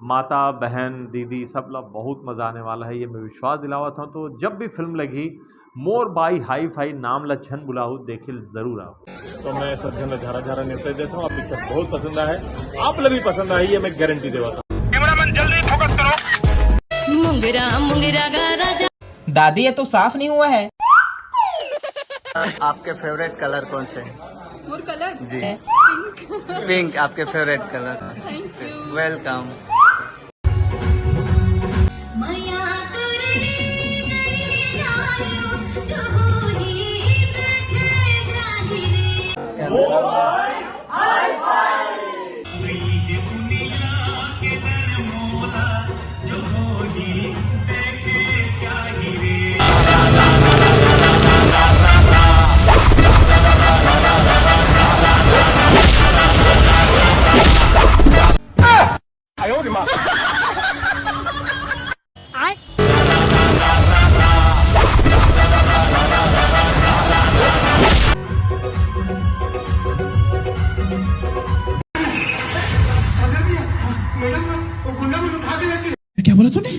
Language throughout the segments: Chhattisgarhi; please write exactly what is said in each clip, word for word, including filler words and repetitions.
माता, बहन, दीदी, सब ला बहुत मजा आने वाला है, ये मैं विश्वास दिलावत हूँ। तो जब भी फिल्म लगी, मोर बाई हाई फाई नाम ला झन भुलाहू, देखे जरूर आओ। तो मैं सब झन ला झारा झारा नेवता देता हूँ, आप पिक्चर बहुत पसंद आए, आप ला भी पसंद आई, ये मैं गारंटी देवत हूँ। कैमरामैन जल्दी फोकस करो। मुंगरा मुंगरा गा राजा। दादी, ये तो साफ नहीं हुआ है। आपके फेवरेट कलर कौन से हैं? मोर कलर जी। पिंक। पिंक आपके favourite colour. Thank you. Welcome. मैया तोरे रे गई डालो, जो होली देखे जाहि रे। क्या बोला तूने?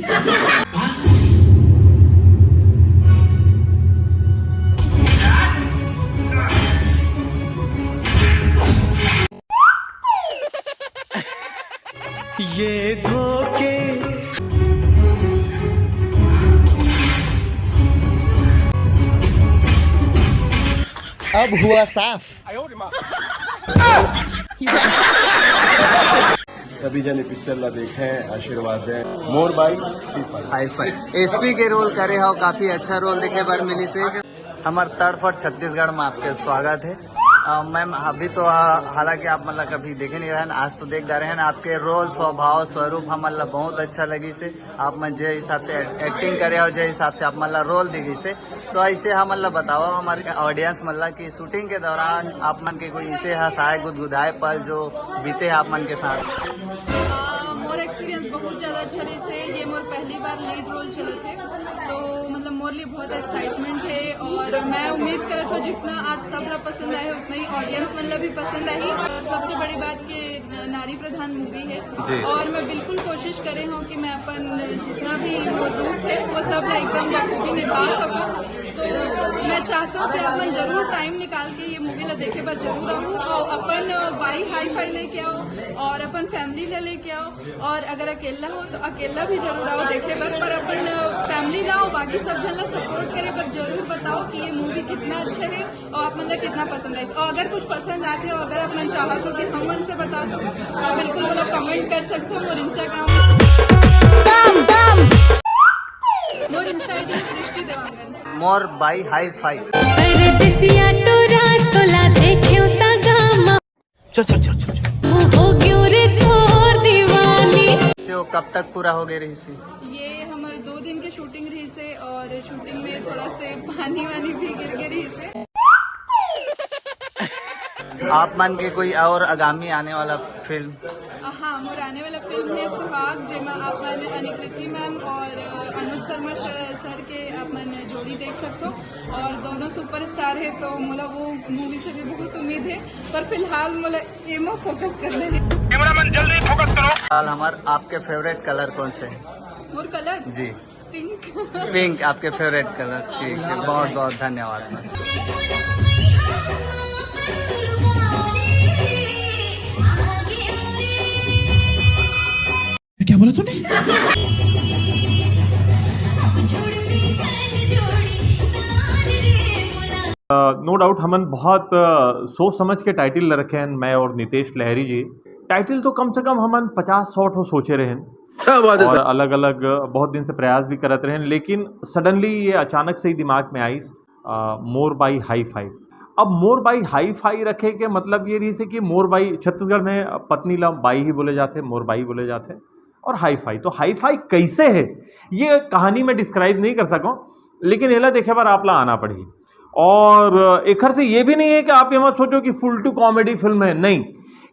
ये धोखे। अब हुआ साफ। सभी जने पिक्चर ला देखें, आशीर्वाद दें। मोर बाई हाई फाई। एसपी के रोल करे हो, काफी अच्छा रोल देखे बर मिली से। हमार तड़फड़ छत्तीसगढ़ में आपके स्वागत है। अ, मैम, अभी तो, अ, हालांकि आप मतलब कभी देखे नहीं रहन, आज तो देख जा रहे हैं आपके रोल, स्वभाव, स्वरूप हम मतलब बहुत अच्छा लगी से। आप मन जे हिसाब से एक्टिंग करे और जे हिसाब से आप मतलब रोल दी गई से, तो ऐसे हम मतलब बताओ हमारे ऑडियंस मतलब कि शूटिंग के दौरान आप मन के कोई ऐसे हंसाए गुदगुदाए पल जो बीते हैं आप मन के साथ? आ, मोर एक्सपीरियंस बहुत ज़्यादा अच्छा रहिस हे। ये मोर पहली बार लीड रोल चलत हे, तो मतलब मोर लिए बहुत एक्साइटमेंट है और मैं उम्मीद करत हूँ जितना आज सब ला पसंद आए है उतना ही ऑडियंस मन ला भी पसंद आही। और सबसे बड़ी बात कि नारी प्रधान मूवी है जी। और मैं बिल्कुल कोशिश करे हूँ कि मैं अपन जितना भी वो रूप है वो सब ला एकदम बखूबी निभा सकूँ। तो मैं चाहता हूँ कि अपन जरूर टाइम निकाल के ये मूवी ला देखे बर जरूर आऊँ और अपन बाई हाई फाई लेके आओ और अपन फैमिली ला लेके आओ। और अगर अकेला हो तो अकेला भी जरूर आओ देखे बर, पर अपन फैमिली ला और बाकी सब झन ला सपोर्ट करे बर जरूर बताओ कि ये मूवी कितना अच्छा है और आप मन ला कितना पसंद आइस। और अगर कुछ पसंद आथे और अगर आप मन चाहत हो कि हम मन से बता सको तो बिल्कुल मोला कमेंट कर सकते हो। मोर इंस्टाग्राम मोर इंस्टा आईडी है सृष्टि देवांगन। मोर बाई हाई फाई। परदेसिया टोरा तोला देखे उता गामा। चल चल चल चल चल। हो गयो रे तोर दीवानी। से वो कब तक पूरा हो गए रही सी? ये हमारे दो दिन के शूटिंग रही से और शूटिंग में थोड़ा से पानी वानी भी गिर गए रही से। आप मन के कोई और आगामी आने वाला फिल्म? हाँ, मोर आने वाला फिल्म है सुहाग, जेमा आप मन अनिकृति मैम और अ, अनुज शर्मा श- सर के आप मन जोड़ी देख सकते हो और दोनों सुपरस्टार है, तो मोला वो मूवी से भी बहुत उम्मीद है, पर फिलहाल मोला एमा फोकस करना है। कैमरामैन जल्दी फोकस करो। फिलहाल हमार आपके फेवरेट कलर कौन से हैं? मोर कलर जी। पिंक। पिंक आपके फेवरेट कलर, ठीक है, बहुत बहुत धन्यवाद मैम। क्या बोला तूने? नो डाउट हमन बहुत अ, सोच समझ के टाइटिल ल रखे हैं, मैं और नितेश लहरी जी। टाइटिल तो कम से कम हमन पचास सौ ठो सोचे रहे हैं क्या बात है और सर? अलग अलग बहुत दिन से प्रयास भी करत रहे हैं, लेकिन सडनली ये अचानक से ही दिमाग में आइस, अ, मोर बाई हाई फाई। अब मोर बाई हाई फाई रखे के मतलब ये रही थे कि मोर बाई, छत्तीसगढ़ में पत्नी ला बाई ही बोले जाते, मोर बाई बोले जाते, और हाई फाई। तो हाई फाई कैसे है, ये कहानी मैं डिस्क्राइब नहीं कर सकूँ, लेकिन एला देखे बर आप ला आना पड़ही। और एखर से ये भी नहीं है कि आप ये मत सोचो कि फुल टू कॉमेडी फिल्म है, नहीं,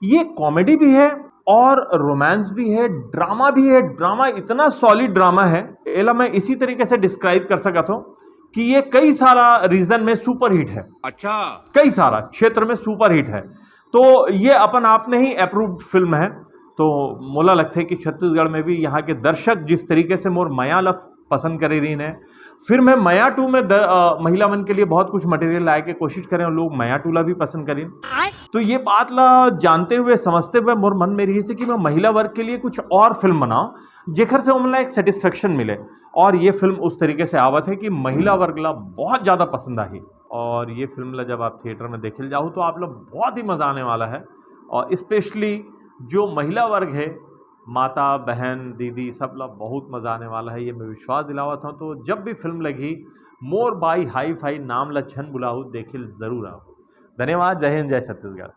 ये कॉमेडी भी है और रोमांस भी है, ड्रामा भी है। ड्रामा इतना सॉलिड ड्रामा है, एला मैं इसी तरीके से डिस्क्राइब कर सकत हूँ कि ये कई सारा रीजन में सुपरहिट है। अच्छा। कई सारा क्षेत्र में सुपरहिट है। तो ये अपन आप में ही अप्रूव्ड फिल्म है। तो मोला लगथे कि छत्तीसगढ़ में भी यहाँ के दर्शक जिस तरीके से मोर मया ल पसंद करे रहिन हे, फिर मैं मया टू में द, अ, महिला मन के लिए बहुत कुछ मटेरियल लाए के कोशिश करें, लोग मया टू ला भी पसंद करिन। तो ये बात ला जानते हुए, समझते हुए मोर मन में रहिस हे कि मैं महिला वर्ग के लिए कुछ और फिल्म बनाऊं, जेकर से ओमन ला एक सेटिस्फेक्शन मिले। और ये फिल्म उस तरीके से आवत हे कि महिला वर्ग ला बहुत ज़्यादा पसंद आही। और ये फिल्म ला जब आप थिएटर में देखे ल जाहू तो आप लोग बहुत ही मज़ा आने वाला है। और स्पेशली जो महिला वर्ग है, माता, बहन, दीदी, सब ला बहुत मज़ा आने वाला है, ये मैं विश्वास दिलावत हूँ। तो जब भी फिल्म लगी, मोर बाई हाई फाई नाम ला झन भुलाहू, देखे ल जरूर आहू। धन्यवाद। जय हिंद, जय छत्तीसगढ़।